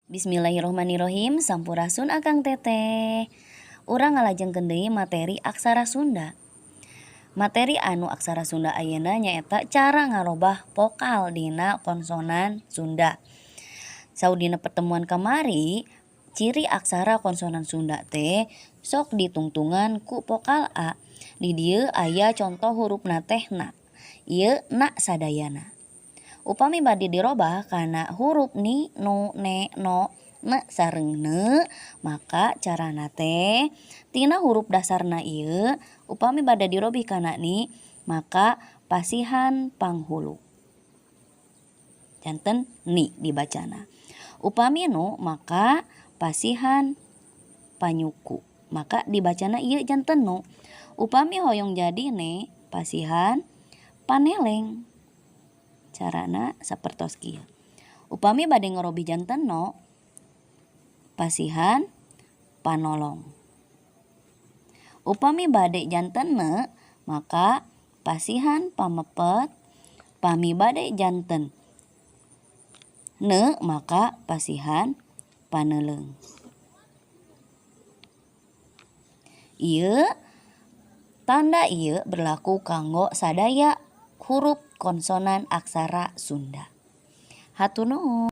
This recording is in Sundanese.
Bismillahirrohmanirrohim. Sampurasun, Akang Teteh. Urang ngalajengkeun deui materi aksara Sunda. Materi anu aksara Sunda ayeuna nyaeta cara ngarobah vokal dina konsonan Sunda. Saur dina pertemuan kamari, ciri aksara konsonan Sunda teh sok ditungtungan ku vokal a. Di dieu aya contoh hurufna teh na. Ieu na sadayana. Upami bade dirobah kana huruf ni, nu, ne, no, ne sareng ne, maka carana teh tina huruf dasarna ieu upami bade dirobih kana ni, maka pasihan panghulu. Janten ni dibacana. Upami nu, maka pasihan panyuku, maka dibacana ieu janten nu. Upami hoyong jadi ne, pasihan paneleng. Carana sapertos kieu. Upami bade ngarobih janten no, pasihan panolong. Upami bade janten ne, maka pasihan pamepet. Pami bade janten ne, maka pasihan paneleung. Ieu tanda ieu berlaku kanggo sadaya huruf konsonan aksara Sunda. Hatur nuhun.